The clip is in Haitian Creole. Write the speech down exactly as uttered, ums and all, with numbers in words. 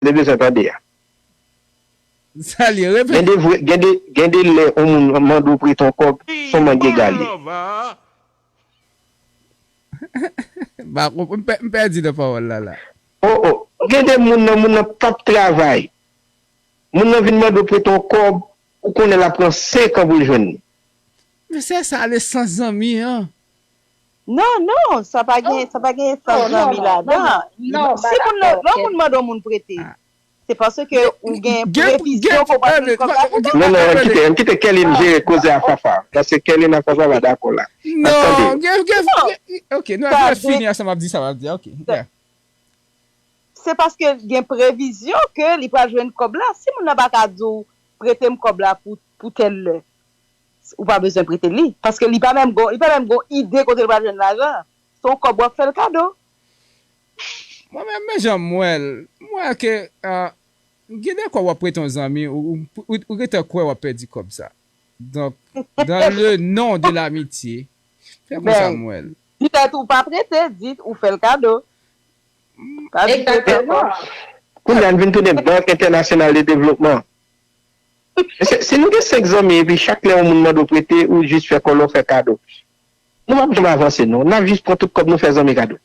li bezwen tande a. Sa li ye, repete. Gen de vre, gen de, gen de lè yon moun mande w prete yon kòb, se yon mank ega li. M pèdi nan pawòl la la. Oh, oh. Gen de moun nan, moun nan p ap travay. Moun nan vin mande w prete yon kòb, ou konnen l ap pran senk an pou l jwenn li. Men se sa lesans zanmi an. Non, non, sa pa gen, sa pa gen esans zanmi ladan. Si moun nan, lè moun mande yon moun prete, se paske ou gen previzyon ke w pral jwenn kòb la pou tèl. Non, non, kite, kite Kerline jere koze a Fafa. Paske Kerline ak Fafa pa dakò la. N ap tande. Non, gen, gen, ok, nou ap fini ansanm ap di sa m ap di a, ok. Se paske gen previzyon ke li pral jwenn kòb la. Si moun nan pa ka di w prete m kòb la pou, pou tèl lè, ou pa bezwen prete li. Paske li pa menm gon, li pa menm gon ide kote l pral jwenn lajan. Se yon kòb w ap fè l kado. Mwen menm, men jan m wè l, m wè ke, ah, gen de kòb w ap prete yon zanmi, ou, ou, ou, ou gentan kwè w ap pèdi kòb sa. Donk, dans le nom de l'amitié, fè konsa m wè l. Petèt ou pa prete, di ou fè l kado. Kounye a n vin tounen Bank Entènasyonal de Devlopman. Si nou gen senk zanmi epi chak lè yon moun mande w prete, ou jis fè kòlè w fè kado. Nou p ap janm avanse non. N ap jis pran tout kòb nou fè zanmi kado.